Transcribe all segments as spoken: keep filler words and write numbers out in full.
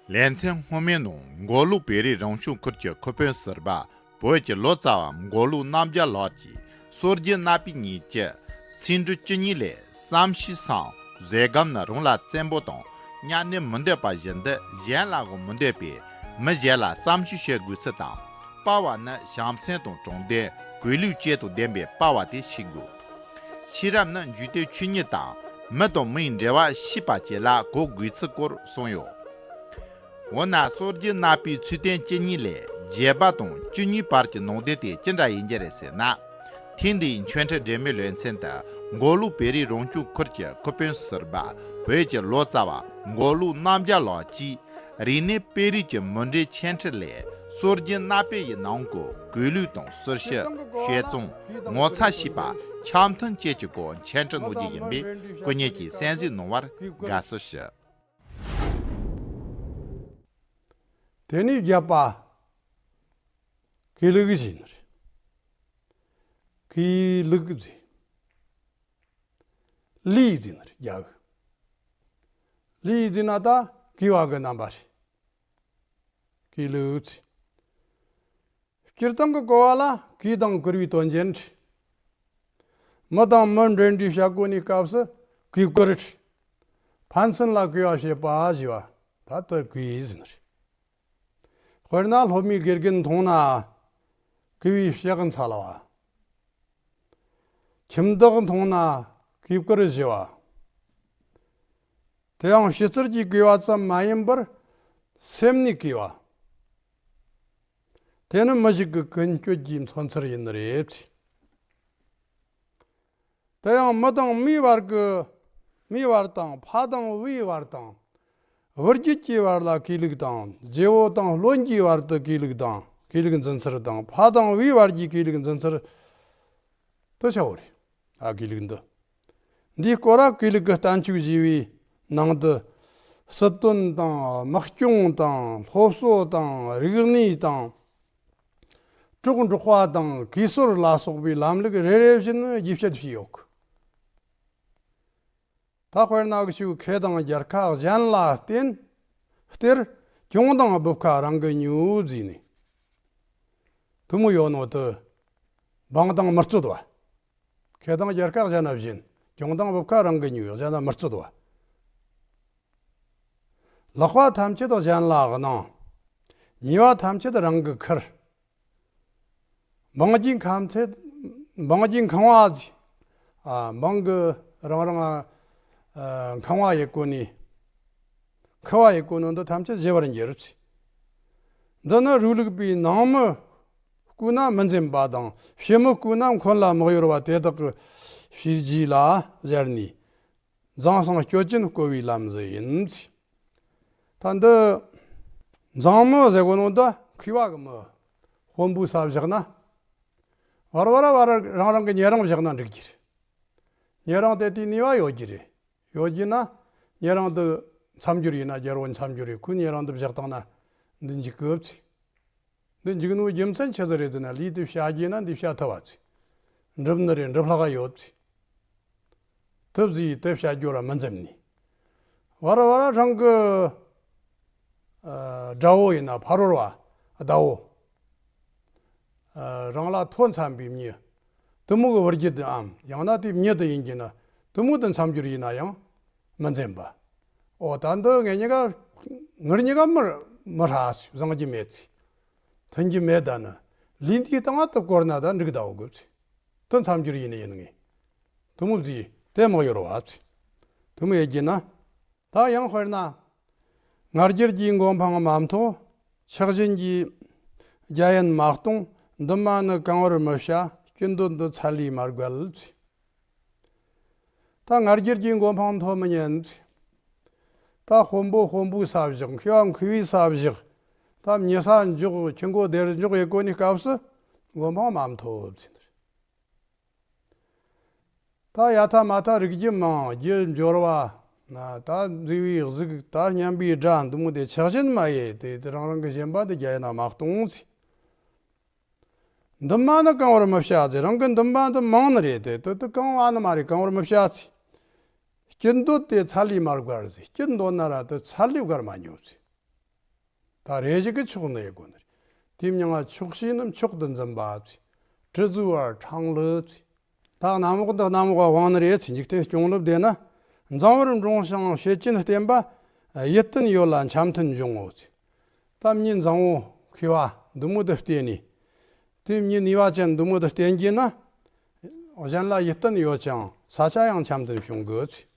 ལེ་ཚན་སྔོན་མའི་ནང་མགོ་ལོག་བོད་རིགས་རང་སྐྱོང་ཁུལ་གྱི་ཁུལ་དཔོན་ཟུར་པ་བོད་ཀྱི་ལོ་ཙཱ་བ་མགོ་ལོག་རྣམ་རྒྱལ་ལགས་ཀྱིས་སྲོལ་རྒྱུན་གནའ་དཔེ་ཉིད་ཀྱི་ཚེས་འབྲུ་བཅུ་གཉིས་ལ་བསམ་ཤེས་སམ་བཟོད་སྒོམ་ནི་རང་ལ་བཙན་པོ་དང་གཉའ་གནོན་མི་འདོད་པ་བཞིན་དུ་གཞན་ལའང་མི་འདོད་པས། མི་གཞན་ལ་བསམ་ཤེས་བྱེད་དགོས་ཚུལ་དང་། པ་བ་ནི་བྱམས་སེམས་དང་དྲང་བདེན། གུས་ལུགས་བཅས་དང་ལྡན་པའི་པ་བ་དེ་ཤེས་དགོས། ཤེས་རབ་ནི་འཇིག་རྟེན་ཆོས་ཉིད་དང་མི་དང་མིའི་འབྲེལ་བ་ཤེས་པ་བཅས་ལ་གོ་དགོས་ཚུལ་སྐོར་གསུངས་ཡོད། འོ་ན་སྲོལ་རྒྱུན་གནའ་དཔེའི་ཚིག་དོན་བཅུ་གཉིས་ལས་བརྒྱད་པ་དང་བཅུ་གཉིས་བར་གྱི་ནང་དོན་དེ་ཅི་འདྲ་ཡིན་རྒྱུ་རེད་ཟེར་ན། ཐེངས་འདིའི་ཆོས་འབྲེལ་འབྲེལ་མོལ་ལེ་ཚན་དུ་མགོ་ལོག་བོད་རིགས་རང་སྐྱོང་ཁུལ་གྱི་ཁུལ་དཔོན་ཟུར་པ་བོད་ཀྱི་ལོ་ཙཱ་བ་མགོ་ལོག་རྣམ་རྒྱལ་ལགས་ཀྱིས། རིག་གནས་དཔེ་རིས་ཀྱི་མུ་འབྲེལ་འཆད་ཁྲིད་ལས་སྲོལ་རྒྱུན་གནའ་དཔེ་ཡི་ནང་གི་གུས་ལུགས་དང་ཟུར་ཞུགས། དཔྱད་རྩོམ། ངོ་ཚ་ཤེས་པ། འཆམ་མཐུན་བཅས་ཀྱི་སྐོར་འཆད་ཁྲིད་གནང་རྒྱུ་ཡིན་པས་སྐུ་ཉིད་ཀྱིས་གསན་གཟིགས་གནང་བར་དགའ་བསུ་ཞུ། དེ་ནས་བརྒྱད་པ། གུས་ལུགས་ཟེར་ནི་རེད། གུས་ལུགས་ཟེར། ལུགས་ཟེར་ནི་རེད་རྒྱ་གི། ལུགས་ཟེར་ན་ད་གུས་པ་གི་རྣམ་པ་རེད། གུས་ལུགས་ཟེར། སྤྱིར་བཏང་གི་གོ་བ་ལ་གུས་དང་བཀུར་བའི་དོན་ཅན་རེད། མི་དང་མི་འབྲེལ་འདྲིས་བྱ་དགོས་ནི་སྐབས་སུ་གུས་བཀུར་རེད། ཕན་ཚུན་ལ་གུས་པ་བྱེད་པ་ཞེས་པ་ད་ལྟར་གུས་ཟེར་ནི་རེད། དཔེར་ན་སློབ་མའི་དགེ་རྒན་མཐོང་ན་གུས་པས་ཕྱག་འཚལ་བ། ཁྱིམ་བདག་མཐོང་ན་གུས་བཀུར་ཞུ་བ། དེ་ཡང་ཕྱི་ཚུལ་གྱི་གུས་པ་ཙམ་མ་ཡིན་པར་སེམས་ནས་གུས་པ། དེ་ནི་མི་ཞིག་གི་ཀུན་སྤྱོད་ཀྱི་མཚོན་ཚུལ་ཡིན་ནི་རེད། དེ་ཡང་མི་དང་མིའི་བར་གྱི། མིའི་བར་དང་ཕ་དང་བུའི་བར་དང་། བུ་རྒྱུད་ཀྱི་བར་ལ་གུས་ལུགས་དང་། རྗེ་བོ་དང་བློན་གྱི་བར་དུ་གུས་ལུགས་དང་། གུས་ལུགས་འཛིན་ཚུལ་དང་ཕ་དང་བུའི་བར་གྱི་གུས་ལུགས་འཛིན་ཚུལ་དུ་ཆ་བོ་རེད། ཨ་གུས་ལུགས་འདི། འདིའི་སྐོར་ལ་གུས་ལུགས་ཀྱི་བསྟན་བཅོས་ཞེས་པའི་ནང་དུ། སྲིད་དོན་དང་། དམག་སྐྱོང་དང་། སློབ་གསོ་དང་། རིག་གནས་དང་། གྲོགས་འགྲོགས་པ་དང་གུས་སྲོལ་ལ་སོགས་པའི་ལམ་ལུགས་རེ་རེ་བཞིན་རྒྱས་བཤད་བྱས་ཡོད། ད་དཔེར་ན་ཞུ་མཁས་དང་རྒྱལ་ཁ་གཞན་ལ་བརྟེན། སྟེར། གྱོང་དང་སྦུབས་ཁ་རང་གིས་ཉོ་ཟེར་ནས། དེ་མོ་ཡོད་ནོ་དེ། འབངས་དང་མི་རྩོད་པ། མཁས་དང་རྒྱལ་ཁ་གཞན་ལ་བྱིན། གྱོང་དང་སྦུབས་ཁ་རང་གིས་ཉོ། གཞན་ལ་མི་རྩོད་པ། ལག་པ་ཐམས་ཅད་གཞན་ལ་གནང་། ཉེས་པ་ཐམས་ཅད་རང་གིས་ཁུར། འབངས་ཀྱི་ཁམས་ཚད། འབངས་ཀྱི་ཁང་བ་ཟེར། ཨ། འབངས་ཀྱིས་རང་རང་། ཨ། ཁང་བ་ཡེ་གོ་ནི། ཁུ་བ་ཡེ་གོ་ནོ་འདི་ཐམས་ཅད་ཞི་བར་འགྱུར་ཟེར། འདི་ནི་རུའུ་ལུགས་པའི་ནང་མི་བཀོལ་ན་མི་འཛེམ་པ་དང་ཕྱི་མི་བཀོལ་ན་འཁོན་ལ་མི་གཡོ་བ་དེ་དག་གི་བྱས་རྗེས་ལ་སྦྱར་ནས། མཛངས་ཤིང་སྤྱོད་ཅན་བཀོལ་བའི་ལམ་ཟེར་ཡིན། ད་འདི་མཛངས་མི་ཟེར་གོ་ནོ་འདི་མཁས་པ་གི་མི། དཔོན་པོའི་ས་བཞག་ན། བར་བར་བར་རང་རང་གི་ཉེ་རིང་བཞག་ན་འགྲིག་གི་རེད། ཉེ་རིང་དེ་དེའི་ནུས་པ་ཡོད་ཀྱི་རེད། ཡོད་ཀྱི་ན་ཉེ་རིང་དུ་མཚམས་སྦྱོར་ཡིན་ན་རྒྱལ་པོ་མཚམས་སྦྱོར་ཡིན། ཁོས་ཉེ་རིང་དུ་བཞག་བཏང་ན་འདི་འཇིག་གི་ཟེར། འདི་འཇིག་ནོ་རྒྱུ་མཚན་ཆི་ཟིག་རེད་ཟེར་ན། ལུས་དེ་བྱ་རྒྱུ་ན་འདི་བྱ་ཐུབ་པ་ཟེར། འགྲུབ་ནི་རེད། འགྲུབ་ལྷག་ཡོད་ཟེར། ཐུབ་ཟེར་དེ་བྱ་རྒྱུ་ར་མི་འཛེམ་ནི། བར་བར་རང་གི། ཨ། དགྲ་བོ་ཡིན་ན་ཕ་རོལ་བ་ཟླ་བོ། ཨ། རང་ལ་མཐོ་འཚམ་པའི་མྱི། དེ་མོ་གི་བུ་རྒྱུད་དུའམ་ཡང་ན་དེའི་མྱི་དེ་ཡིན་གྱི་ན་དེ་མོ་དེ་མཚམས་སྦྱོར་ཡིན་ན་ཡང་མི་འཛེམ་པ། ཨོ་ད་འདི་ངེད་གཉིས་ཀ་ངེད་གཉིས་ཀ་མི་མི་ཧྲ་ཟེར། བཟང་རྒྱུ་མེད་ཟེར། མཐུན་རྒྱུ་མེད། ད་ནི་ལུས་འདིའི་སྟེང་ང་དེ་བསྐོར་ན་ད་འགྲིག་ད་འོ་དགོས་ཟེར། དེ་མཚམས་སྦྱོར་ཡིན་ནི་ཡིན་ངེས། དེ་མོ་ཟེར་དེ་མི་གཡོ་བ་ཟེར། དེ་མོ་ཡེ་གྱི་ན། ད་ཡང་དཔེར་ན། ང་རྒྱལ་གྱི་མགོ་འཕང་མ་མཐོ། ཆགས་ཞེན་གྱི་རྒྱ་ཡན་མ་གཏོང་། འདུན་མ་ནི་གང་བར་མི་བྱ། སྐྱིད་འདོད་འདི་ཚད་ལས་མ་བརྒལ་ཟེར། ད་ང་རྒྱལ་གྱི་མགོ་འཕང་མཐོ་མི་ཉན་ཟེར། ད་དཔོན་པོ་དཔོན་པོའི་ས་བཞག། མཁས་པ་མཁས་པའི་ས་བཞག། ད་མྱི་ས་འཇོག། ཁྱི་མགོ་སྡེར་འཇོག་ཡེ་གོ་ནི་སྐབས་སུ་མགོ་འཕང་མ་མཐོ་ཟེར། ད་ཡ་ཐ་མ་ཐ་རིགས་རྒྱུད་མང་། རྒྱུ་འབྱོར་བ། ན་ད་མཛེས་པའི་གཟུགས། ད་སྙན་པའི་སྒྲ། འདི་མོ་དེ་ཆགས་ཞེན་མ་ཡེ། དེ་དེ་རང་རང་གི་ཞེན་པ་དེ་རྒྱ་ཡན་ན་མ་གཏོང་ཟེར། འདུན་མ་ནི་གང་བར་མི་བྱ་ཟེར། རང་གི་འདུན་མ་འདི་མང་ནི་རེད། དེ་དེ་དེ་གང་བ་ནི་མ་རེད། གང་བར་མི་བྱ་ཟེར། སྐྱིད་འདོད་དེ་ཚད་ལས་མ་བརྒལ་ཟེར། སྐྱིད་འདོད་ན་ར་དེ་ཚད་ལས་བརྒལ་མ་ཉོ་ཟེར། ད་རེ་ཞིག་གི་ཕྱོགས་འདི་ཡི་དགོས་ནི་རེད། དེའི་མྱིང་ང་ཕྱོགས་བྱས་ནི་མཆོག་ཏུ་འཛིན་པ་ཚེ། དྲི་ཟུར་བར་འཕྲང་ལུ་ཚེ། ད་གནམ་འོག་འདི་གནམ་འོག་དབང་ནི་རེད་ཚེ། འཇིག་རྟེན་སྐྱོང་ལུགས་བདེ་ན། འཛིང་བར་འབྲོང་ཞིང་བྱེད་ཅིང་བརྟེན་པ། ཡིད་བརྟན་ཡོད་ལ་འཆམ་མཐུན་འབྱུང་ངོ་ཚེ། ད་མྱི་འཛིང་བོ་མཁས་པ་འདི་མོ་འདི་བརྟེན་ནས། དེ་མྱི་ནུས་པ་ཅན་འདི་མོ་འདི་བརྟེན་གྱི་ན། གཞན་ལ་ཡིད་བརྟན་ཡོད་ཅིང་ས་ཆ་ཡང་འཆམ་མཐུན་བྱུང་དགོས་ཚེ།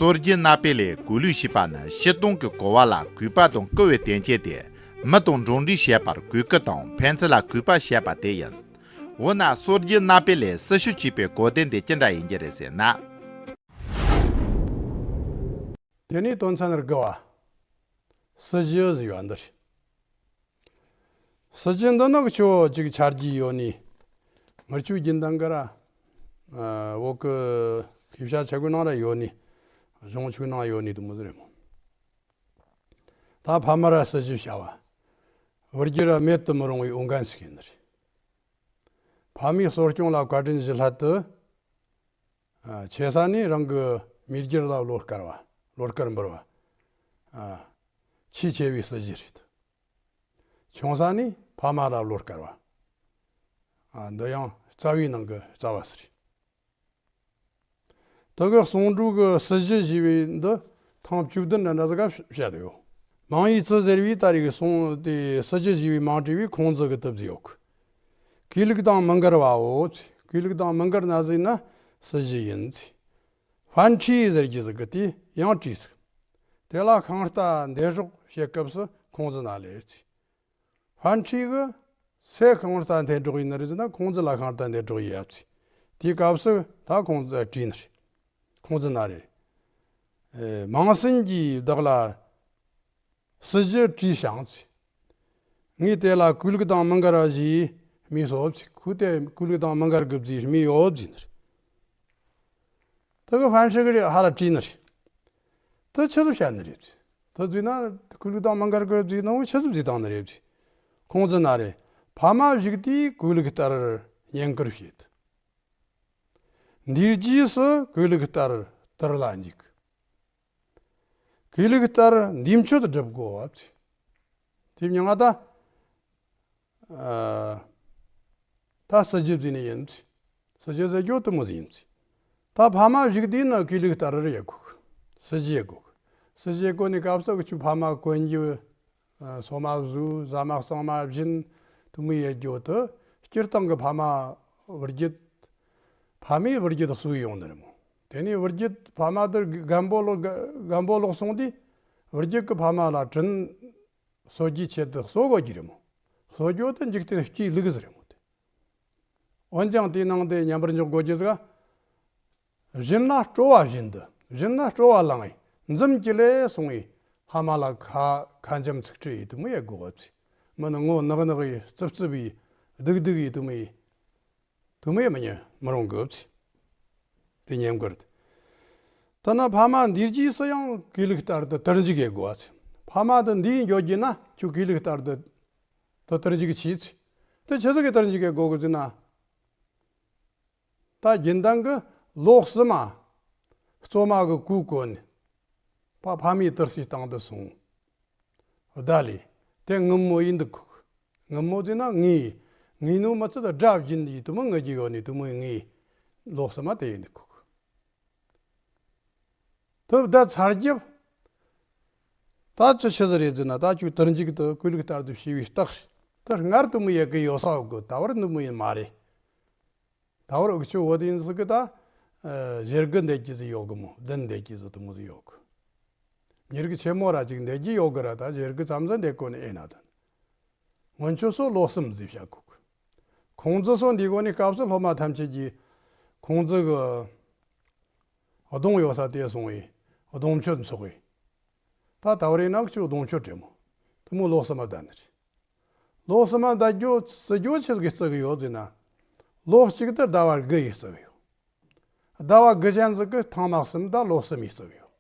སྲོལ་རྒྱུན་གནའ་དཔེ་ལས་གུས་ལུགས་ཞེས་པ་ནི་ཕྱི་སྟོང་གི་གོ་བ་ལ་གུས་པ་དང་བཀུར་བའི་དོན་བྱེད་དེ། མི་དང་འགྲོགས་འདྲིས་བྱེད་པར་གུས་བཀུར་དང་ཕན་ཚུན་ལ་གུས་པ་བྱེད་པ་དེ་ཡིན། འོ་ན་སྲོལ་རྒྱུན་གནའ་དཔེ་ལས་སྲི་ཞུ་བྱེད་པའི་གོ་དོན་དེ་ཅི་འདྲ་ཡིན་རྒྱུ་རེད་ཟེར་ན། དེ་ནས་དོན་ཚན་དགུ་བ། སྲི་ཞུ་ཟེར་བ་འདི་རེད། སྲི་ཞུ་འདི་ནི་ཁྱོད་ཅིག་ཆ་རྒྱུས་ཡོད་ནི། མི་ཆོས་རྒྱུན་ལྡན་གི་ར། ཨ། བོད་གི་ཤེས་བྱ་ཆ་གོ་ནང་ར་ཡོད་ནི། གཞུང་ཆོས་ནང་ཡོད་ནི་དེ་མོ་ཟིག་རེད་མོ། ད་ཕ་མ་ར་སྲི་ཞུ་བྱ་བ། བུ་རྒྱུད་ར་མེད་དུ་མི་རུང་བའི་འོས་འགན་ཞིག་ཡིན་ནི་རེད། ཕ་མའི་གསོ་སྐྱོང་ལ་བཀའ་དྲིན་ཞུ་སླད་དུ། ཨ། ཆེ་ས་ནས་རང་གི་མི་རྒྱུད་ལ་བློ་དཀར་བ། བློ་དཀར་འབུལ་བ། ཨ། ཆེས་ཆེ་བའི་སྲི་ཞུ་རེད། ཆུང་ས་ནས་ཕ་མ་ལ་བློ་དཀར་བ། ཨ། འདི་ཡང་རྩ་བའི་ནང་གི་རྩ་བ་ཟིག་རེད། དེ་གི་གསུང་སྒྲོས་གི་སྲི་ཞུ་ཞེས་པའི་འདི་ཐེངས་བཅུ་བདུན་འདྲ་འདྲ་ཟིག་ག་བཤད་ཡོད། མང་ཡུལ་ཚུལ་ཟེར་བའི་ད་རེས་གི་གསུང་དེ་སྲི་ཞུ་ཞེས་པའི་མིང་བྲིས་པའི་ཁུང་ཙི་གི་དེབ་ཟིག་ཡོད་གི། གུས་ལུགས་དང་མི་འགལ་བའོ་ཚེ། གུས་ལུགས་དང་མི་འགལ་ན་ཟིག་ན་སྲི་ཞུ་ཡིན་ཚེ། ཧྥན་ཁྲི་ཟེར་གྱི་ཟིག་གི་དེ་ཡང་བྲིས་ཟིག། དེ་ལ་ཤིང་རྟ་འདེད་རོགས་བྱེད་སྐབས་སུ་ཁུང་ཙི་ན་ལས་ཚེ། ཧྥན་ཁྲི་གི་སྲས་ཤིང་རྟ་འདེད་རོགས་ཡིན་ནི་རེད་ཟེར་ན། ཁུང་ཙི་ལ་ཤིང་རྟ་འདེད་རོགས་ཡིན་ཡབ་ཚེ། དེའི་སྐབས་སུ་ད་ཁུང་ཙི་བྲིས་ནི་རེད། ཁུང་ཙི་ན་རེད། ཨེ། མིང་སྲིང་གིས་བདག་ལ་སྲི་ཞུ་བྲིས་ཤིང་ཚེ། ངས་དེ་ལ་གུས་ལུགས་དང་མི་འགལ་བ་ཞེས་སྨྲས་སོ་ཚེ། ཁོས་དེ་གུས་ལུགས་དང་མི་འགལ་གི་ཟེར་སྨྲས་ཡོད་ཟེར་ནི་རེད། དེ་གི་ཧྥན་ཧྲི་གིས་ཧ་ལ་དྲིས་ནི་རེད། དེ་ཆི་ཟིག་བཤད་ནི་རེད་ཟེར། དེ་ཟེར་ན་གུས་ལུགས་དང་མི་འགལ་གི་ཟེར་ནོ་ཆི་ཟིག་བཟླས་བཏང་ནི་རེད་ཟེར། ཁུང་ཙི་ན་རེད། ཕ་མ་བཞུགས་དུས་གུས་ལུགས་ལྟར་བསྙེན་བཀུར་བྱེད། འདས་རྗེས་སུ་གུས་ལུགས་ལྟར་དར་ལ་འཇུག། གུས་ལུགས་ལྟར་འདས་མཆོད་སྒྲུབ་དགོས་པ་ཚེ། དེ་མྱིང་ང་ད། ཨ། ད་སྲི་ཞུ་ཟེར་ནི་ཡིན་ཚེ། སྲི་ཞུ་ཟེར་རྒྱུ་དེ་མོ་ཟིག་ཡིན་ཚེ། ད་ཕ་མ་བཞུགས་དུས་ནི་གུས་ལུགས་ལྟར་ཡེད་དགོས། སྲི་ཞུ་ཡེད་དགོས། སྲི་ཞུ་ཡེད་དགོས་ནི་སྐབས་སུ་ཁྱོད་ཕ་མ་གོན་རྒྱུ། ཨ། སོ་མ་བཟོ། ཟ་མ་གཙང་མ་བྱིན། དེ་མོ་ཡེད་རྒྱུ་དེ་སྤྱིར་བཏང་གི་ཕ་མ་བུ་རྒྱུད། ཕ་མས་བུ་རྒྱུད་གསོས་ཡོང་ནི་རེད་མོ། དེ་ནས་བུ་རྒྱུད་ཕ་མ་དེ་རྒན་པོ་ལོག་རྒན་པོ་ལོག་སོང་དུས་བུ་རྒྱུད་ཀྱི་ཕ་མ་ལ་དྲིན་གསོ་རྒྱུའི་ཆེད་དུ་གསོ་དགོས་ཀྱི་རེད་མོ། གསོ་རྒྱུ་དེ་འཇིག་རྟེན་སྤྱིའི་ལུགས་ཟིག་རེད་མོ། དེ་འོན་ཀྱང་དེའི་ནང་དེ་མཉམ་པར་འཇོག་དགོས་ཀྱི་ཟིག། བྱིན་ན་སྤྲོ་བ་བྱིན་ཏེ། བྱིན་ན་སྤྲོ་བ་བླངས་ཡེ། འཛུམ་གྱིས་ལེ་སོང་ཡེ། ཕ་མ་ལ་ཁ་ཁ་འཇམ་ཚིག་ཁྲེ་ཡེ་དེ་མོ་ཡེད་དགོས་པ་ཚེ། མི་ནི་ངོ་ནག་ནག་ཡེ་རྩུབ་རྩུབ་ཡེ་སྡུག་སྡུག་ཡེ་དེ་མོ་ཡེ། དེ་མོ་ཡེད་མི་ཉན་མི་རུང་གི་ཚེ། དེ་བསྙེན་བཀུར། ད་ན་ཕ་མ་འདས་རྗེས་སུ་ཡང་གུས་ལུགས་ལྟར་དུ་དར་འཇུག་ཡེད་དགོས་པ་ཚེ། ཕ་མ་དེ་འདས་འགྱོ་རྒྱུ་ན་ཁྱོད་གུས་ལུགས་ལྟར་དུ་དུ་དར་འཇུག་བྱེད་ཚེ། དེ་ཆི་ཟིག་གི་དར་འཇུག་ཡེད་དགོས་གི་ཟེར་ན། ད་རྒྱུན་ལྡན་གྱི་ལོ་གསུམ་མ་གཙོ་མ་གི་གོས་གོན། ཕ་ཕ་མའི་དུར་སའི་སྟེང་དུ་སོང་། བསྡད་ལེ། དེ་ངུ་མོ་ཡེ་འདུག་གོ། ངུ་མོ་ཟེར་ན་ངུས། ངུས་ནོ་མི་ཚད་དགྲ་བྱིན་ཡེ་དེ་མོ་ངུ་རྒྱུ་ཡོད་ནི་དེ་མོ་ངུས། ལོ་གསུམ་མ་དེ་ཡེ་འདུག་གོ། དེ་བསྡད་ཚར་རྗེས། ད་ཅི་ཆི་ཟིག་རེད་ཟེར་ན། ད་ཁྱོད་དར་འཇུག་དེ་གུས་ལུགས་ལྟར་དུ་བྱས་པའི་རྟགས་རེད། དེ་སྔར་དེ་མོ་ཡེད་གི་ཡོད་ས་ཡོད་གི། ད་བར་དེ་མོ་ཡེད་མ་རེད། ད་བར་འུ་ཆོ་བོད་ཡིན་ཟིག་གི་ད། ཨ། ཞེ་དགུ་འདེད་རྒྱུ་ཟིག་ཡོད་གི་མོ། བདུན་འདེད་རྒྱུ་ཟིག་དེ་མོ་ཟིག་ཡོད་གི། མི་རིགས་ཆེན་མོ་ར་ཅིག་འདེད་རྒྱུ་ཡོད་གི་ར། ད་ཞེ་དགུ་ཙམ་ཟིག་འདེད་གོ་ནི་ཨེ་ན་དན། སྔོན་ཆད་སོ་ལོ་གསུམ་ཟིག་བྱ་གོ་གི། ཁུང་ཙི་སོ་འདི་གོ་ནི་སྐབས་སུ་སློབ་མ་ཐམས་ཅད་ཀྱིས་ཁུང་ཙི་གི་གདོང་ཡོད་ས་དེ་སོང་ཡེ་གདོང་མཆོད་འཚོགས་ཡེ། ད་ད་བར་ཡིན་ན་ཁྱོད་གདོང་མཆོད་རེད་མོ། དེ་མོ་ལོ་གསུམ་མ་བསྡད་ནི་རེད། ལོ་གསུམ་མ་བསྡད་རྒྱུ་བརྩི་རྒྱུ་ཆི་ཟིག་བརྩི་གི་ཡོད་ཟེར་ན། ལོ་གཅིག་དེ་ཟླ་བ་དགུ་ཡེ་བརྩི་གི་ཡོད། ཟླ་བ་དགུ་ཅན་ཟིག་གི་ཐེངས་མ་གསུམ་ད་ལོ་གསུམ་ཡེ་བརྩི་གི་ཡོད།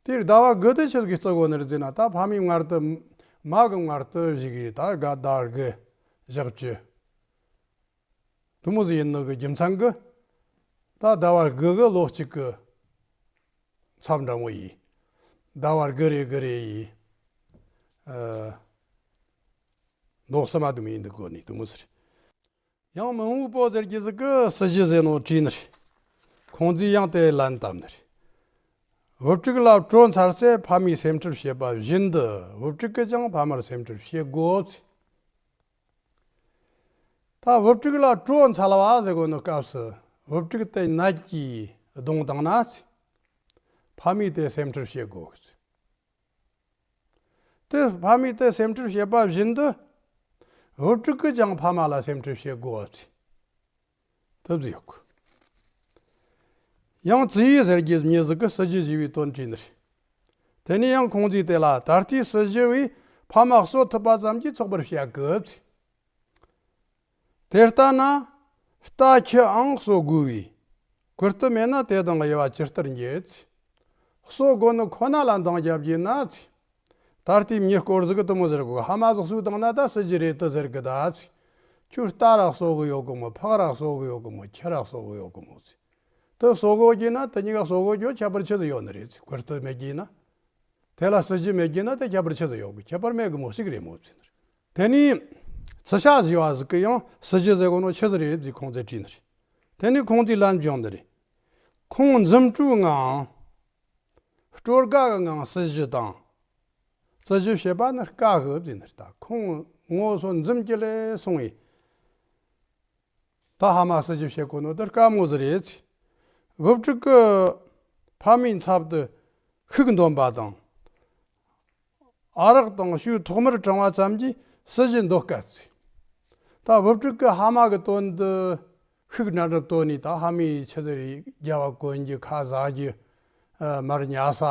དེར་ཟླ་བ་དགུ་དེ་ཆི་ཟིག་བརྩི་དགོས་ནི་རེད་ཟེར་ན། ད་ཕ་མའི་མངལ་དུ་མ་གི་མངལ་དུ་བཞུགས་ཡེ་ད་ག་ཟླ་བ་དགུ་བཞག་རྒྱུ། དེ་མོ་ཟིག་ཡིན་ནོ་གི་རྒྱུ་མཚན་གི། ད་ཟླ་བ་དགུ་གི་ལོ་གཅིག་གི་ ཚབ་འདྲ་མོ་ཡིས། ཟླ་བར་གི་རེ་གི་རེ་ཡིས། ཨ། མདོག་སི་མ་དུ་མི་འདུག་གོ་ནི་དུ་མོ་ཟེར། ཡང་མི་འུག་པོ་ཟེར་གྱི་ཟིག་གི་སྲི་ཞུ་ཟེར་ནོ་བྲིས་ནི་རེད། ཁོང་ཚོས་ཡང་དེ་ལན་བཏབ་ནི་རེད། བུ་ཕྲུག་ལ་གྲོ་འཚལ་སའི་ཕ་མའི་སེམས་ཁྲལ་བྱེད་པ་བཞིན་དུ་བུ་ཕྲུག་གིས་ཀྱང་ཕ་མར་སེམས་ཁྲལ་བྱེད་དགོས་ཚེ། ད་བུ་ཕྲུག་ལ་གྲོ་འཚལ་བ་ཟེར་གོ་ནོ་སྐབས་སུ་བུ་ཕྲུག་དེ་ནད་ཀྱིས་གདུང་བཏང་ན་ཚེ། ཕ་མས་དེ་སེམས་ཁྲལ་བྱེད་དགོས་ཚེ། དེ་ཕ་མས་དེ་སེམས་ཁྲལ་བྱེད་པ་བཞིན་དུ། བུ་ཕྲུག་གིས་ཀྱང་ཕ་མ་ལ་སེམས་ཁྲལ་བྱེད་དགོས་པ་ཐུབ་ཟིག་ཡོད་གི། ཡང་ཙི་ཡི་ཟེར་གྱི་མྱི་ཟིག་གིས་སྲི་ཞུ་ཞུས་པའི་དོན་བྲིས་ནི་རེད། དེ་ནས་ཡང་ཁོང་ཚོས་དེ་ལ་ད་ལྟའི་སྲི་ཞུ་བས་ཕ་མ་གསོ་ཐུབ་པ་ཙམ་གྱིས་ཚོགས་པར་བྱ་དགོས། དེ་ལྟ་ན། རྟ་ཁྱུའང་གསོ་དགོས་པས། གོས་ཐུབ་མེད་ན་དེ་དང་དབྱེ་བ་ཇི་ལྟར་འབྱེད། གསོ་དགོས་ནི་ཁོ་ན་ལ་འདང་རྒྱབ་རྒྱུ་ན་ཚེ། ད་ལྟའི་མྱི་སྐོར་ཟིག་གི་དུ་མོ་ཟེར་གོ་ཕ་མ་ཟིག་གསོས་བཏང་ན་ད་སྲི་ཞུ་རེད་དུ་ཟེར་གི་ད་ཚེ། ཁྱོད་རྟ་ར་གསོ་གི་ཡོད་གི་མོ་ཕག་ར་གསོ་གི་ཡོད་གི་མོ་ཁྱི་ར་གསོ་གི་ཡོད་གི་མོ་ཚེ། དུ་གསོ་གོ་རྒྱུ་ན་དུ་གཉིས་ཀ་གསོ་གོ་རྒྱུ་ཁྱད་པར་ཆི་ཟིག་ཡོད་ནི་རེད་ཚེ་གོས་ཐུབ་མེད་རྒྱུ་ན། དེ་ལ་སྲི་ཞུ་མེད་རྒྱུ་ན་དེ་ཁྱད་པར་ཆི་ཟིག་ཡོད་གི་ཁྱད་པར་མེད་གི་མོ་ཞིག་རེད་མོ་ཚེ་ནི། དེ་ནས་ཚི་ཤ་ཟེར་བ་ཟིག་གིས་ཡང་སྲི་ཞུ་ཟེར་གོ་ནོ་ཆི་ཟིག་རེད་ཟེར་ཁོང་ཚོས་དྲིས་ནི་རེད། དེ་ནས་ཁོང་ཚོས་ལན་བྱུང་ནི་རེད། ཁོང་འཛུམ་དྲུག་ངང་། སྤྲོ་དགའ་གི་ངང་སྲི་ཞུ་དང་། སྲི་ཞུ་བྱེད་པ་ནི་དཀའ་གི་ཟེར་ནི་རེད། ད་ཁོང་ངོ་སོ་འཛུམ་གྱི་ལས་སོང་བས། ད་ཕ་མ་སྲི་ཞུ་བྱེད་དགོས་ནོ་དེ་དཀའ་མོ་ཟིག་རེད། བུ་ཕྲུག་གི་ཕ་མའི་ཚབ་ཏུ་ཤུགས་འདོན་པ་དང་། ཨ་རག་དང་ཤུགས་ཐོག་མར་དྲང་བ་ཙམ་གྱིས་སྲི་ཞུ་འདོད་དཀའ་ཚེ། ད་བུ་ཕྲུག་གི་ཕ་མ་གི་དོན་དུ་ཤུགས་འདྲ་འདྲ་བཏོན་ནས་ད་ཕ་མའི་ཆི་ཟིག་རེད་རྒྱབ་བ་གོན་རྒྱུ་ཁ་ཟ་རྒྱུ། ཨ། མར་ཉལ་ས།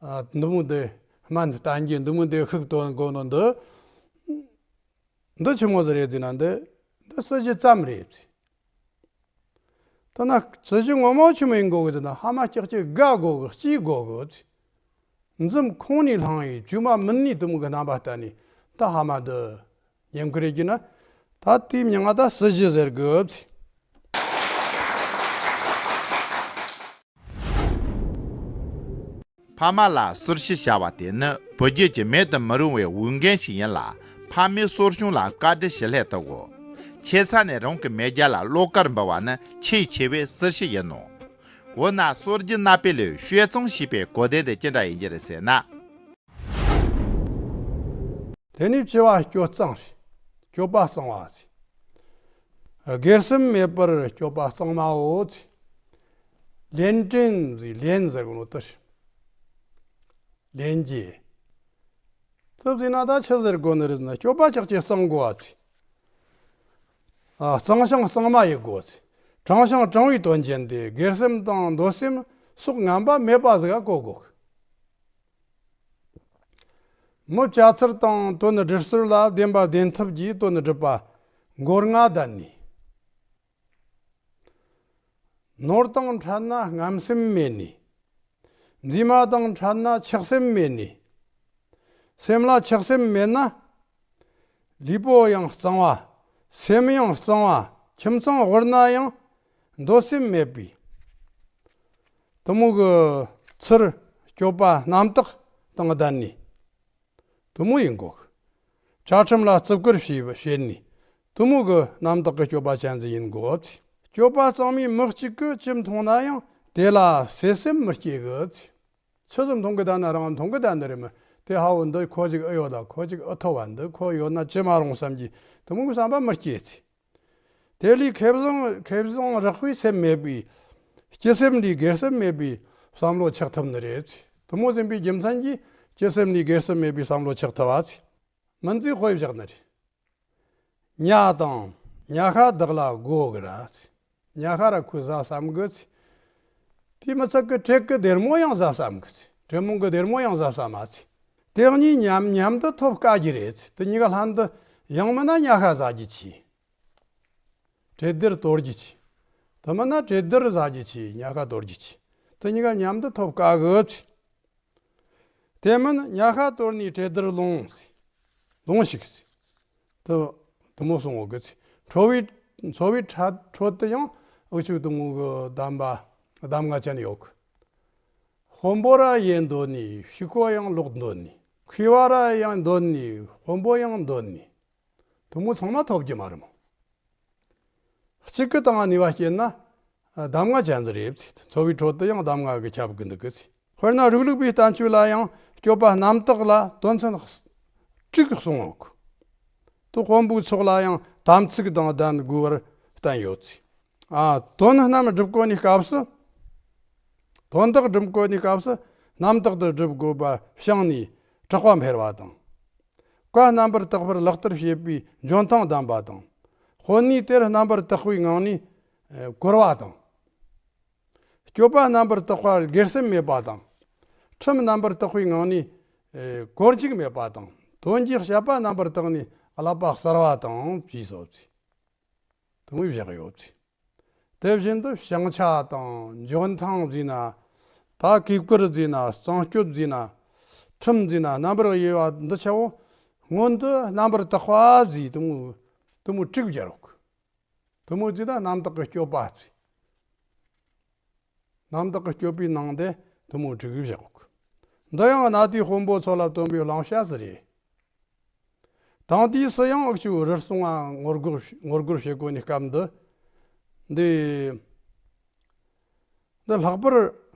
ཨ། འདི་མོ་དེ་སྨན་བསྟེན་རྒྱུ་འདི་མོ་དེ་ཤུགས་བཏོན་དགོས་ནོ་འདི། འདི་ཆི་མོ་ཟིག་རེད་ཟེར་ན་འདི། འདི་སྲི་ཞུ་ཙམ་རེད། ད་ན་སྲི་ཞུ་ངོ་མ་ཆི་མོ་ཡིན་དགོས་གི་ཟེར་ན་ཕ་མ་སྐྱག་ཅིག་དགའ་དགོས་གི་སྐྱིད་དགོས་གི། འཛུམ་ཁོང་ནས་བསླངས་ཡི་བཅོས་མ་མིན་ནས་དུ་མོ་གི་རྣམ་པ་བསྟན་ནས་ད་ཕ་མ་འདི་ཉན་གི་རེད་རྒྱུ་ན། ད་དེའི་མྱིང་ང་ད་སྲི་ཞུ་ཟེར་གི། ཕ་མ་ལ་གསོལ་ཞུ་བྱ་བ་དེ་ནི་བུ་རྒྱུད་ཀྱི་མེད་དུ་མི་རུང་བའི་འོས་འགན་ཞིག་ཡིན་ལ། ཕ་མའི་གསོ་སྐྱོང་ལ་བཀའ་དྲིན་ཞུ་སླད་དུ་གོ། ཆེ་ས་ནས་རང་གི་མེས་རྒྱལ་ལ་བློ་དཀར་འབུལ་བ་ནི་ཆེས་ཆེ་བའི་གསོལ་ཞུ་ཡིན་ནོ། འོ་ན་གསོལ་རྒྱུ་ན་པེ་ལོའི་ཤོད་ཙང་ཞེས་པའི་གོ་དོན་དེ་ཅི་འདྲ་ཡིན་རྒྱུ་རེད་ཟེར་ན། དེ་ནས་བཅུ་བ་སྐྱོ་གཙང་རེད། སྐྱོ་པ་གཙང་བ་ཟེར། སྒེར་སེམས་མེད་པར་སྐྱོ་པ་གཙང་མའོ་ཟེར། ལན་ཀྲིན་ཟེར་ལན་ཟེར་གོ་ནོ་དེ་རེད། ལན་གྱི། དེ་ཟེར་ན་ད་ཆི་ཟེར་དགོས་ནི་རེད་ཟེར་ན་སྐྱོ་པ་ཅག་ཅེ་གཙང་དགོས་པ་ཟེར། ཨ། གཙང་ཞིང་གཙང་མ་ཡིན་དགོས་ཟེར། དྲང་ཞིང་དྲང་བའི་དོན་ཅན་དེ་སྒེར་སེམས་དང་འདོད་སེམས་སོགས་ངན་པ་མེད་པ་ཟིག་ག་གོ་དགོས། མི་སྐྱ་ཚར་དང་དོན་སྒྲུབ་ཚུལ་ལ་བདེན་པ་བདེན་ཐུབ་ཀྱིས་དོན་སྒྲུབ་པ་མགོ་རྔ་ལྡན་ནས། ནོར་དང་ཕྲད་ན་རྔམ་སེམས་མེད་ནས། མཛེས་མ་དང་ཕྲད་ན་ཆགས་སེམས་མེད་ནས། སེམས་ལ་ཆགས་སེམས་མེད་ན། ལུས་པོ་ཡང་གཙང་བ། སེམས་ཡང་གཙང་བ། ཁྱིམ་ཚང་དབུལ་ན་ཡང་འདོད་སེམས་མེད་པས། དུ་མོ་གི་ཚུར་སྐྱོ་པ་རྣམ་དག་དང་ལྡན་ནས། དུ་མོ་ཡིན་དགོས། བཅའ་ཁྲིམས་ལ་བརྩི་བཀུར་བྱས་བྱས་ནས། དུ་མོ་གི་རྣམ་དག་གི་སྐྱོ་པ་ཅན་ཟིག་ཡིན་དགོས། སྐྱོ་པ་གཙང་མའི་མི་གཅིག་གིས་ཅི་མཐོང་ན་ཡང་དེ་ལ་སེམས་སེམས་མི་སྐྱེ་གི། ཆི་ཟིག་མཐོང་གི་བསྡད་ན་རང་མཐོང་གི་བསྡད་ནི་རེད་མོ། དེ་ཧ་བོ་འདི་ཁོ་ཅིག་ཨེ་ཡོད་ལ་ཁོ་ཅིག་ཨེ་ཐོབ་བ་འདི་ཁོ་ཡོད་ན་ཅི་མ་རུང་བསམ་གྱི་དུ་མོ་གི་བསམ་པ་མི་སྐྱེ་ཚེ། དེ་ལས་ཁེ་བཟང་ཁེ་བཟང་རག་པའི་སེམས་མེད་པའི། སྐྱི་སེམས་ལས་སྒེར་སེམས་མེད་པའི་བསམ་བློ་ཆགས་ཐུབ་ནི་རེད། དུ་མོ་ཟིན་པའི་རྒྱུ་མཚན་གྱིས་སྐྱི་སེམས་ལས་སྒེར་སེམས་མེད་པའི་བསམ་བློ་ཆགས་ཐུབ་པ། མི་ཚེ་དཔེ་བཞག་ནི་རེད། ཉ་དང་ཉ་ཤ་བདག་ལ་དགོས་གི་ར། ཉ་ཤ་ར་ཁོས་ཟ་བསམ་གི། དེ་མི་ཚད་གི་བྲེ་གི་སྡེར་མོ་ཡང་ཟ་བསམ་གི། བྲེ་མོང་གི་སྡེར་མོ་ཡང་ཟ་བསམ་མ་ཚེ། དེ་གཉིས་མཉམ་མཉམ་དུ་ཐོབ་དཀའ་གི་རེད། དེ་གཉིས་ཀ་ལྷན་དུ་ཡང་མིན་ན་ཉ་ཤ་ཟ་རྒྱུ་ཆེ། བྲེ་སྡེར་དོར་རྒྱུ་ཆེ། དེ་མིན་ན་བྲེ་སྡེར་ཟ་རྒྱུ་ཆེ། ཉ་ཤ་དོར་རྒྱུ་ཆེ། དེ་གཉིས་ཀ་མཉམ་དུ་ཐོབ་དཀའ་གི། དེ་མིན་ཉ་ཤ་དོར་ནས་བྲེ་སྡེར་ལོངས། ལོངས་ཤིག་དུ་དུ་མོ་གསུང་འོ་གི་ཚེ། ཁྲོ་བའི་འཚོ་བའི་ཁྲ་ཁྲོད་དུ་ཡང་འུ་ཆུ་དུ་མོ་གི་གདམས་པ་གདམས་ངག་ཅན་ཡོད་གི། དཔོན་པོ་ར་ཡེ་འདོད་ནི། ཕྱུག་པོ་ཡང་ལོག་འདོད་ནི། མཁས་པ་ར་ཡང་འདོད་ནི། དཔོན་པོ་ཡང་འདོད་ནི། དེ་མོ་ཚང་མ་ཐོབ་རྒྱུ་མ་རེད་མོ། གཅིག་གི་སྟེང་ནས་བ་བཤད་ན། གདམས་ངག་ཅན་ཟིག་རེད་ཟེར། འཚོ་བའི་ཁྲོད་དུ་ཡང་གདམས་ངག་གིས་ཁྱབ་གི་འདུག་གི་ཟེར། དཔེར་ན་རིགས་ལུགས་པའི་བསྟན་བཅོས་ལ་ཡང་སྤྱོད་པ་རྣམ་དག་ལ་དོན་ཚན་དྲུག་གསུངས་ཡོད་གི། དེ་དཔོན་པོའི་ཚོགས་ལ་ཡང་དམ་ཚིག་དང་ལྡན་དགོས་པར་བསྟན་ཡོད་ཟེར། ཨ། དོན་རྣམས་སྒྲུབ་གོ་ནི་སྐབས་སུ། དོན་དག་སྒྲུབ་གོ་ནི་སྐབས་སུ་རྣམ་དག་ཏུ་སྒྲུབ་དགོས་པ་བྱང་ནས་དྲག་པ་འཕེལ་བ་དང་། བཀའ་རྣམ་པར་དག་པར་ལག་བསྟར་བྱེད་པའི་འཇོན་ཐང་ལྡན་པ་དང་། དཔོན་གནས་དེར་རྣམ་པར་དག་པའི་ངང་ནས་ཨེ་གོ་བ་དང་། སྤྱོད་པ་རྣམ་པར་དག་པར་སྒེར་སེམས་མེད་པ་དང་། ཁྲིམས་རྣམ་པར་དག་པའི་ངང་ནས་ཨེ་གོ་འཇིགས་མེད་པ་དང་། དོན་གྱི་བཤད་པ་རྣམ་པར་དག་ནས་བསླབ་པ་གསར་བ་དང་ཞེས་སོ་ཟེར། དེ་མོ་བཞག་ཡོད་ཟེར། དེ་བཞིན་དུ་བྱང་ཆ་དང་འཇོན་ཐང་ཟེར་ན། ད་གུས་བཀུར་ཟེར་ན། གཙང་སྤྱོད་ཟེར་ན། ཁྲིམས་ཟེར་ན། རྣམ་པར་དབྱེ་བ་འདི་ཆ་བོ་སྔོན་དུ་རྣམ་པར་དག་པ་ཟེར། དེ་མོ་དེ་མོ་དྲུག་སྦྱར་རོགས། དེ་མོ་ཟེར་ན་རྣམ་དག་གི་སྤྱོད་པ་ཟེར། རྣམ་དག་གི་སྤྱོད་པའི་ནང་དེ་དེ་མོ་དྲུག་བཞག་གི། འདི་ཡང་གནའ་དུས་དཔོན་པོ་ཚོ་ལ་སྟོན་པའི་བླང་བྱ་ཟིག་རེད། དེང་དུས་སུ་ཡང་འུ་ཆོས་རུལ་སུངས་ང་ངོ་རྒོལ་ངོ་རྒོལ་བྱེད་དགོས་ནི་སྐབས་འདི། འདི་འདི་ལྷག་པར་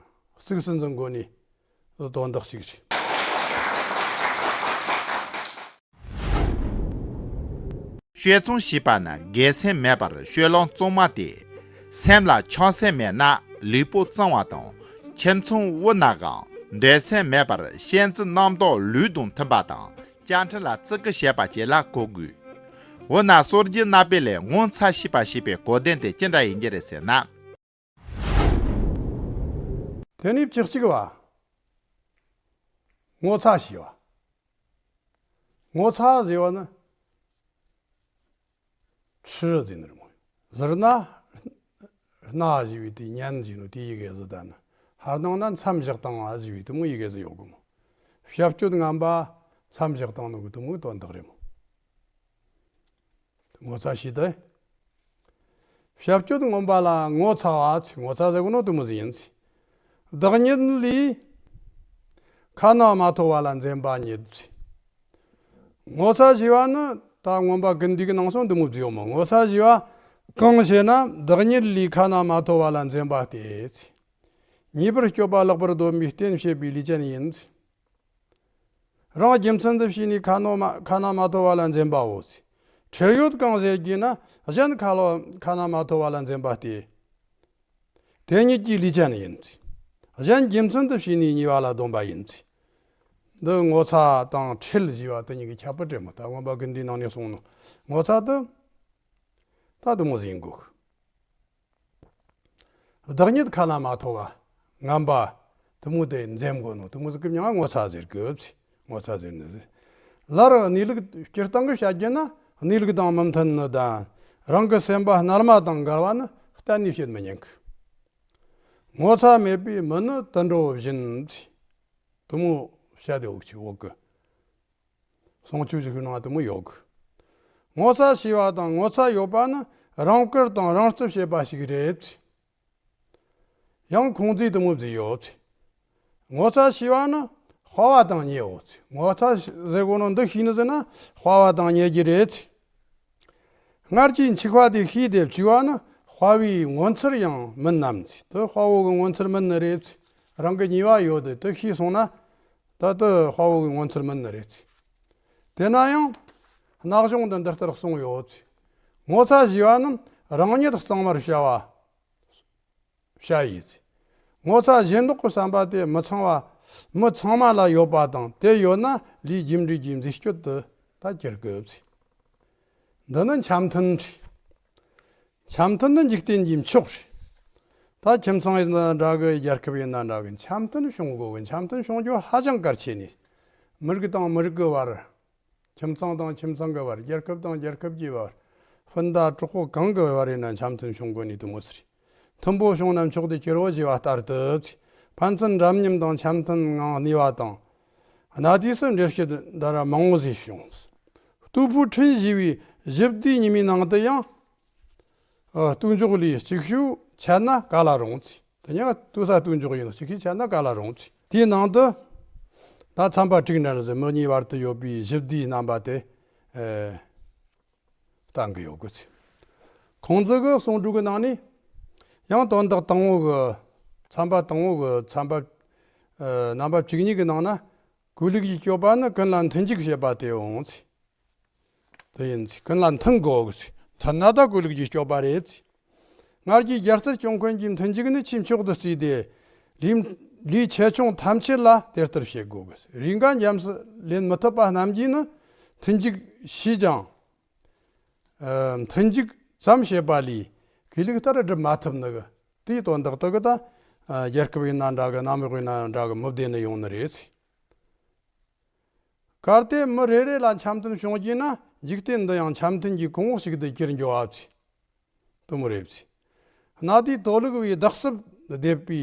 གཙིགས་སུ་འཛིན་དགོས་ནི་དོན་དག་ཅིག་རེད། དཔྱད་རྩོམ་ཞེས་པ་ནི་དགེ་མཚན་མེད་པར་དཔྱོད་ལམ་གཙང་མ་སྟེ། སེམས་ལ་ཆགས་སེམས་མེད་ན་ལུས་པོ་གཙང་བ་དང་། ཁྱིམ་ཚང་དབུལ་ནའང་འདོད་སེམས་མེད་པར་བཤད་འཛིན་རྣམ་དག་ལུས་དང་མཐུན་པ་དང་། བཅའ་ཁྲིམས་ལ་བརྩི་བཀུར་བྱེད་པ་བཅས་ལ་གོ་དགོས། འོ་ན་སྲོལ་རྒྱུན་གནའ་དཔེ་ལས་ངོ་ཚ་ཞེས་པ་ཞེས་པའི་གོ་དོན་དེ་ཅི་འདྲ་ཡིན་གྱི་རེད་ཟེར་ན། དེ་ནས་བཅུ་གཅིག་པ། ངོ་ཚ་ཞེས་པ། ངོ་ཚ་ཟེར་བ་ནི། ཁྲི་ཟེར་ནི་རེད་མོ། ཟུར་ན། སྣ་ཞེས་པའི་དེ་སྙན་ཞེས་ནོ་དེ་ཡི་གེ་ཟིག་ད་ནི། ཧར་ནང་ན་མཚམས་བཞག་བཏང་བ་ཞེས་པའི་དེ་མོ་ཡི་གེ་ཟིག་ཡོད་གི་མོ། བྱ་སྤྱོད་ངན་པ་མཚམས་བཞག་བཏང་ནོ་གི་དེ་མོའི་དོན་དག་རེད་མོ། ངོ་ཚ་ཞེས་ཏེ། བྱ་སྤྱོད་ངན་པ་ལ་ངོ་ཚ་བ་ཚེ། ངོ་ཚ་ཟེར་གོ་ནོ་དེ་མོ་ཟིག་ཡིན་ཚེ། བདག་ཉིད་ལས་ཁ་ན་མ་ཐོ་བ་ལ་འཛེམ་པ་ཉིད་ཚེ། ངོ་ཚ་ཞེས་པ་ནི་ད་མངོན་པ་ཀུན་བཏུས་ཀྱི་ནང་སོང་དེ་མོ་བརྗོད་ཡོད་མོ། ངོ་ཚ་ཞེས་པ་གང་ཞེ་ན། བདག་ཉིད་ལས་ཁ་ན་མ་ཐོ་བ་ལ་འཛེམ་པ་སྟེ་ཚེ། ཉེས་པར་སྤྱོད་པ་ལེགས་པར་སྡོམ་པའི་རྟེན་བྱེད་པའི་ལས་ཅན་ཡིན་ཚེ། རང་རྒྱུ་མཚན་དུ་བྱས་ནས་ཁ་ནོ་མ་ཁ་ན་མ་ཐོ་བ་ལ་འཛེམ་པའོ་ཚེ། ཁྲེལ་ཡོད་གང་ཟེར་རྒྱུ་ན། གཞན་ཁ་ལོ་ཁ་ན་མ་ཐོ་བ་ལ་འཛེམ་པ་སྟེ། དེ་ཉིད་ཀྱི་ལས་ཅན་ཡིན་ཚེ། གཞན་རྒྱུ་མཚན་དུ་བྱས་ནས་ཉེས་པ་ལ་སྡོམ་པ་ཡིན་ཚེ། འདི་ངོ་ཚ་དང་ཁྲེལ་ཞེས་པ་དེ་གཉིས་ཀྱི་ཁྱད་པར་རེད་མོ། ད་མངོན་པ་ཀུན་བཏུས་ནང་ནས་གསུངས་ནོ། ངོ་ཚ་དེ་ད་དེ་མོ་ཟིག་ཡིན་དགོས། བདག་ཉིད་ཁ་ན་མ་ཐོ་བ། ངན་པ། དེ་མོ་དེ་འཛེམ་དགོས་ནོ། དེ་མོ་ཟིག་གི་མྱིང་ང་ངོ་ཚ་ཟེར་གི་ཚེ། ངོ་ཚ་ཟེར་ནི་ཟེར། སླར་གནས་ལུགས་སྤྱིར་བཏང་གི་བཤད་རྒྱུ་ན། གནས་ལུགས་དང་མི་མཐུན་ནི་དང་། རང་གི་སེམས་པ་རྣལ་མ་དང་འགལ་བ་ནི་གཏན་ནས་བྱེད་མི་ཉན་གི། ངོ་ཚ་མེད་པའི་མི་ནི་དུད་འགྲོ་བཞིན་ཚེ། དེ་མོ་བཤད་དེ་འོག་ཆུ་འོག་གི། གསུང་ཆོས་ཀྱི་ནང་དེ་མོ་ཡོད་གི། ངོ་ཚ་ཤེས་པ་དང་ངོ་ཚ་ཡོད་པ་ནི་རང་བཀུར་དང་རང་བརྩི་བྱེད་པ་ཞིག་རེད། ཡང་ཁུང་ཙིས་དེ་མོ་བཟླས་ཡོད། ངོ་ཚ་ཤེས་པ་ནི་དཔའ་བ་དང་ཉེ་བོ། ངོ་ཚ་ཟེར་གོ་ནོ་འདི་ཤེས་ནི་ཟེར་ན་དཔའ་བ་དང་ཉེ་རྒྱུ་རེད། སྔར་གྱི་འཆི་བ་དེ་ཤེས་ཏེ་བཅོས་པ་ནི་དཔའ་བོའི་ངོ་མཚར་ཡང་མིན་ནམ་ཚེ། དེ་དཔའ་བོ་གི་ངོ་མཚར་མིན་ནི་རེད། རང་གི་ཉེས་པ་ཡོད་དེ་དེ་ཤེས་སོང་ན། ད་ལྟ་དཔའ་བོ་གི་ངོ་མཚར་མིན་ནི་རེད། དེ་ན་ཡང་། སྔགས་གཞུང་དུ་འདི་ལྟར་གསུངས་ཡོད། ངོ་ཚ་ཞེས་པ་རྣམས་རང་ཉིད་གཙང་མར་བྱ་བ། བྱ་ཡིས། ངོ་ཚ་གཞན་ལོག་གི་བསམ་པ་དེ་མི་ཚང་བ། མི་ཚང་མ་ལ་ཡོད་པ་དང་དེ་ཡོད་ན་ལས་རྒྱུ་འབྲས་ཀྱི་མཛེས་སྤྱོད་དུ་ད་གྱུར་དགོས། འདི་ནི་འཆམ་མཐུན་རེད། འཆམ་མཐུན་ནི་འཇིག་རྟེན་གྱི་མཆོག་རེད། ད་ཁྱིམ་ཚང་ཡིན་ན་འདྲ་གི། རྒྱལ་ཁབ་ཡིན་ན་འདྲ་གི། འཆམ་མཐུན་བྱུང་དགོས་གི། འཆམ་མཐུན་བྱུང་རྒྱུ་ཧ་ཅང་གལ་ཆེ་ནི། མི་རིགས་དང་མི་རིགས་ཀྱི་བར། ཁྱིམ་ཚང་དང་ཁྱིམ་ཚང་གི་བར། རྒྱལ་ཁབ་དང་རྒྱལ་ཁབ་ཀྱི་བར། སྤུན་ཟླ་གྲོགས་པོ་གང་གི་བར་ཡིན་ན་འཆམ་མཐུན་བྱུང་དགོས་ནི་དེ་མོ་ཟེར། མཐུན་པོ་བྱུང་ན་མཆོག་ཏུ་གྱུར་པོ་ཞེས་པ་ལྟར་དུ། ཕན་ཚུན་འདྲ་མཉམ་དང་འཆམ་མཐུན་ངང་གནས་པ་དང་། གནའ་དུས་སུ་འགྲེལ་བཤད་འདི་ར་མང་བོ་ཞིག་བྱུང་། སྟུག་པོའི་འཕྲིན་ཞེས་པའི་ཞི་བདེའི་ཉི་མའི་ནང་དུ་ཡང་། ཨ། སྟུག་འཇོག་ལས་གཅིག་ཤོས་ཆད་ན་ག་ལ་རུང་ཚེ། དེ་ཉག་སྟུག་ས་སྟུག་འཇོག་ཡིན། གཅིག་ཤོས་ཆད་ན་ག་ལ་རུང་ཚེ། དེའི་ནང་དུ་ད་ཚན་པ་དྲུག་འདྲ་ཟེར་མི་གཉིས་བར་དུ་ཡོད་པའི་བཞི་བསྡུས་རྣམ་པ་དེ་ཨེ་བསྟན་གྱི་ཡོད་གི་ཚེ། ཁོང་ཚོ་གི་གསུང་སྒྲོས་ཀྱི་ནང་ནས་ཡང་དོན་དག་དང་པོ་གི་ཚན་པ་དང་པོ་གི་ཚན་པ་ཨེ་རྣམ་པ་བཅུ་གཉིས་ཀྱི་ནང་ན་གུས་ལུགས་ཀྱི་སྤྱོད་པ་ནི་ཀུན་ལ་མཐུན་འཇུག་བྱེད་པ་སྟེའོ་ཚེ། དེ་ཡིན་ཚེ་ཀུན་ལ་མཐུན་དགོས་གི་ཚེ། མཐུན་ན་ད་གུས་ལུགས་ཀྱི་སྤྱོད་པ་རེད་ཚེ། སྔར་གྱི་རྒྱལ་སྲིད་སྐྱོང་མཁན་གྱི་མཐུན་འཇུག་ནི་ཆེས་མཆོག་ཏུ་བརྩིས་ཏེ། ལས་ལས་ཆེ་ཆུང་ཐམས་ཅད་ལ་དེ་ལྟར་བྱེད་དགོས་གི། རེས་འགའ་ཉམས་སུ་ལེན་མི་ཐུབ་པ་རྣམས་ཀྱིས་ནི་མཐུན་འཇུག་ཤེས་ཀྱང་། ཨ་མཐུན་འཇུག་ཙམ་བྱེད་པ་ལས་གུས་ལུགས་ལྟར་སྒྲུབ་མ་ཐུབ་ནི་གི། དེའི་དོན་དག་དེ་གི་ད་ཨ་རྒྱལ་ཁབ་ཡིན་ན་འདྲ་གི། གནམ་འོག་ཡིན་ན་འདྲ་གི། མི་བདེ་ནི་ཡོང་ནི་རེད་ཚེ། གལ་ཏེ་མི་རེ་རེ་ལ་འཆམ་མཐུན་བྱུང་རྒྱུ་ན། འཇིག་རྟེན་འདི་ཡང་འཆམ་མཐུན་གྱི་གོང་འོག་ཞིག་ཏུ་གྱུར་འགྱོ་བ་ཚེ། དེ་མོ་རེད་ཚེ། གནའ་དུས་དོ་ལུགས་པའི་བདག་སྲིད་སྡེབ་པའི་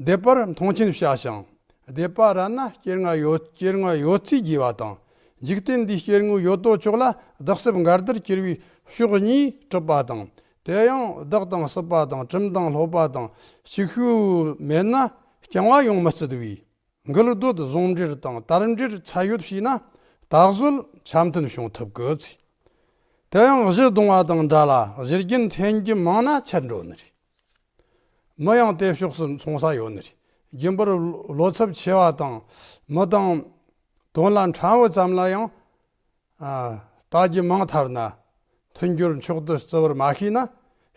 སྡེབ་པར་མཐོང་ཆེན་བྱ་ཞིང་། སྡེབ་པ་ར་ན་སྐྱེ་དངོས་ཡོད་སྐྱེ་དངོས་ཡོད་ཚུལ་བགྱི་བ་དང་། འཇིག་རྟེན་འདིའི་སྐྱེ་དངོས་ཡོད་དོ་ཅོག་ལ་བདག་སྲིད་འགལ་ཟླར་གྱུར་པའི་ཕྱོགས་གཉིས་གྲུབ་པ་དང་། དེ་ཡང་བདག་དང་སྲིད་པ་དང་། གྲིམ་དང་སློབ་པ་དང་། ཅིག་ཤོས་མེད་ན་རྐྱང་བ་ཡོང་མི་སྲིད་པས། འགུལ་འདོད་ཟུང་འབྲེལ་དང་དར་འབྲེལ་ཚད་ཡོད་བྱས་ན། ད་གཟོད་འཆམ་མཐུན་བྱུང་ཐུབ་གི་ཚེ། དེ་ཡང་གཞི་གདུང་བ་དང་འདྲ་ལ། གཞི་རྒྱུན་འཐེན་རྒྱུ་མང་ན་ཆད་འགྲོ་ནི་རེད། མི་ཡང་དེ་ཕྱོགས་སུ་སོང་ས་ཡོད་ནི་རེད། རྒྱུན་པར་བློ་འཚབ་ཆེ་བ་དང་། མི་དང་དོན་ལ་ཕྲན་བུ་ཙམ་ལ་ཡང་ཨ་ལྟ་རྒྱུ་མང་ཐལ་ན། མཐུན་སྦྱོར་མཆོག་ཏུ་བརྩི་བར་མ་ཤེས་ན།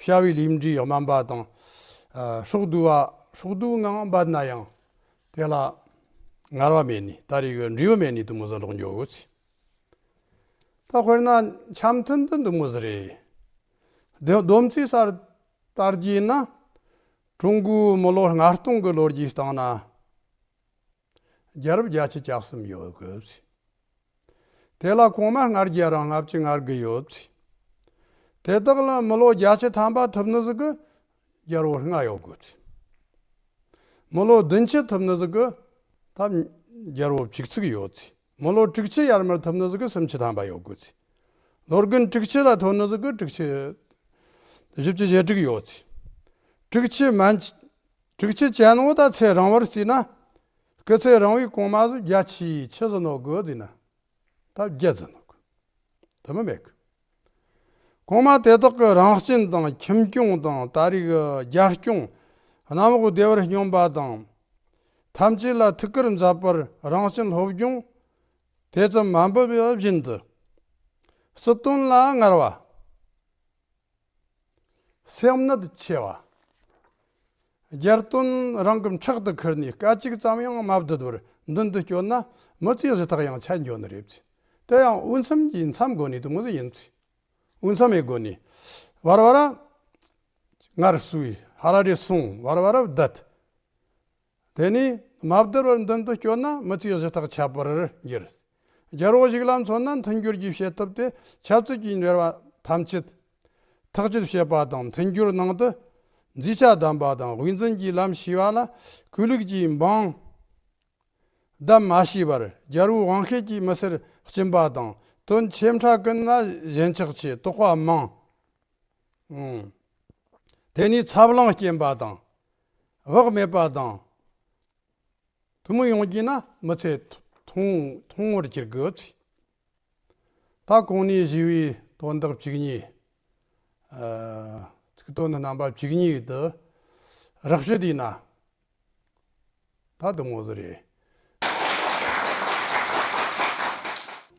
བྱ་བའི་ལས་འབྲས་དམན་པ་དང་། ཨ་སྲོག་བསྡུ་བ་སྲོག་བསྡུ་ངང་འབད་ན་ཡང་། དེ་ལ་ངལ་བ་མེད་ནི། ད་རེས་ཀྱི་འབྲས་བུ་མེད་ནི་དེ་མོ་ཟིག་ལོག་འགྱོ་གི་ཚེ། ད་དཔེར་ན་འཆམ་མཐུན་དེ་འདི་མོ་ཟིག་རེད། དེ་སྡོམ་རྩིས་སར་བལྟ་རྒྱུ་ཡིན་ན། ཀྲུང་གོའི་མི་ལོ་ལྔ་སྟོང་གི་ལོ་རྒྱུས་སྟེང་ན། རྒྱལ་རབས་བརྒྱད་ཅུ་གྱ་གསུམ་ཡོད་གི། དེ་ལ་གོང་མ་ལྔ་བརྒྱ་རང་ལྔ་བཅུ་ང་དགུ་ཡོད། དེ་དག་ལ་མི་ལོ་བརྒྱད་ཅུ་ཐམ་པ་ཐུབ་ནི་ཟིག་གི་རྒྱལ་པོ་ལྔ་ཡོད་གི། མི་ལོ་བདུན་ཅུ་ཐུབ་ནི་ཟིག་གི་ད་རྒྱལ་པོ་བཅུ་གཅིག་ཡོད། མི་ལོ་དྲུག་ཅུ་ཡར་མར་ཐུབ་ནི་ཟིག་གི་སུམ་ཅུ་ཐམ་པ་ཡོད་གི། ལོ་རྒན་དྲུག་ཅུ་ལ་ཐུབ་ནི་ཟིག་གི་དྲུག་ཅུ། བཞི་བཅུ་ཞེ་དྲུག་ཡོད། དྲུག་ཅུ་མན། དྲུག་ཅུ་ཅན་བོ་ད་ཚེ་རིང་བར་བརྩིས་ན། སྐུ་ཚེ་རིང་བའི་གོང་མ་ཟིག་བརྒྱད་ཅུ་ཆི་ཟིག་ནོ་དགོས་ཟིན་ན། ད་བརྒྱད་ཟིག་ནོ་དགོས། དེ་མི་མེད་གི། གོང་མ་དེ་དག་གི་རང་གཅུན་དང་ཁྱིམ་སྐྱོང་དང་། ད་རེས་ཀྱི་རྒྱལ་སྐྱོང་། གནམ་འོག་བདེ་བར་སྙོམས་པ་དང་། ཐམས་ཅད་ལ་ཐུགས་ཁུར་མཛད་པར་རང་གཅུན་སློབ་སྦྱོང་དེ་ཙམ་མ་འབད་པ་བཞིན་དུ། སྲིད་དོན་ལ་ངར་བ། སེམས་ནད་ཆེ་བ། རྒྱལ་དོན་རང་གི་ཕྲག་ཏུ་ཁུར་ནས་སྐད་ཅིག་ཙམ་ཡང་མ་བསྡད་པར་མདུན་དུ་བསྐྱོད་ན། མི་ཚེའི་གཞི་ཐག་ཡང་ཆད་འགྱོ་ནི་རེད། དེ་ཡང་འོས་འཚམ་གྱི་འཚམ་དགོས་ནི་དེ་མོ་ཟིག་ཡིན། འོས་འཚམ་ཡེད་དགོས་ནི། བར་བར་ངར་བསུས། ཧ་ར་རེ་སོང་། བར་བར་བསྡད། དེ་ནས་མ་བསྡད་པར་མདུན་དུ་བསྐྱོད་ན་མི་ཚེའི་གཞི་ཐག་ཆད་པར་འགྱུར། རྒྱལ་པོ་ཞིག་ལ་མཚོན་ན་མཐུན་སྦྱོར་གྱི་བྱེད་ཐབས་དེ་ཆབ་སྲིད་ཀྱི་འབྲེལ་བ་ཐམས་ཅད་ཐག་གཅོད་བྱེད་པ་དང་། མཐུན་སྦྱོར་ནང་དུ་མཛེས་ཆ་ལྡན་པ་དང་། དབུས་འཛིན་གྱི་ལམ་ཞེས་པ་ལ་གུས་ལུགས་ཀྱི་འབངས་བསྡམ་མ་ཤེས་པར། རྒྱལ་པོའི་དབང་ཤེད་ཀྱིས་མི་སེར་སྐྱིན་པ་དང་། དོན་ཆེ་ཕྲ་ཀུན་ན་ཞེན་ཆགས་ཆེ། དོགས་པ་མང་། ཨང་། དེ་ནས་འཚབ་ལངས་སྐྱེན་པ་དང་། བག་མེད་པ་དང་། དེ་མོ་ཡོང་རྒྱུ་ན་མི་ཚེ་ཐུང་ཐུང་བར་གྱུར་དགོས། ད་གོང་ནས་ཞུས་པའི་དོན་དག་བཅུ་གཉིས། ཨ་ཚིག་དོན་རྣམ་པ་བཅུ་གཉིས་དེ་རགས་བཤད་བྱས་ན། ད་དེ་མོ་ཟིག་རེད།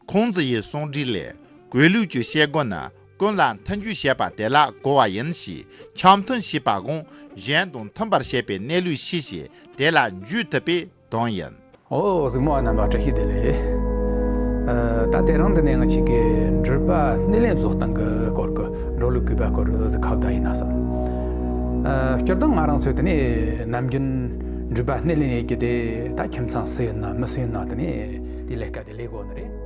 ཁོང་ཚོ་ཡི་གསུང་སྒྲོས་ལས། གུས་ལུགས་ཀྱི་བྱེད་སྒོ་ནི་ཀུན་ལ་མཐུན་འཇུག་བྱེད་པ་དེ་ལ་གོ་བ་ཡིན་ཞེས། འཆམ་མཐུན་བྱེད་པ་གང་གཞན་དང་མཐུན་པར་བྱེད་པའི་གནས་ལུགས་ཤེས་ཤིང་དེ་ལ་འཇུག་ཐུབ་པའི་དོན་ཡིན། ཨོ་གཟིགས་མོ་བ་རྣམ་པ་བཀྲ་ཤིས་བདེ་ལེགས། ཨ་ད་དེ་རིང་འདི་ནས་ང་ཅིག་གི་འགྲུལ་པ་སྣེ་ལེན་བཟོ་སྟངས་ཀྱི་སྐོར་གྱི་འགྲོ་ལུགས་གུས་པ་སྐོར་ཟིག་ཁ་བརྡ་ཡིན་ན་བསམ། ཨ་སྤྱིར་བཏང་ང་རང་ཚོས་དེ་ནས་ནམ་རྒྱུན་འགྲུལ་པ་སྣེ་ལེན་ཡེད་རྒྱུ་དེ་ད་ཁྱིམ་ཚང་སུ་ཡིན་ན་མི་སུ་ཡིན་ན་དེ་ནས་དེ་ལས་ཀ་དེ་ལས་དགོས་ནི་རེད།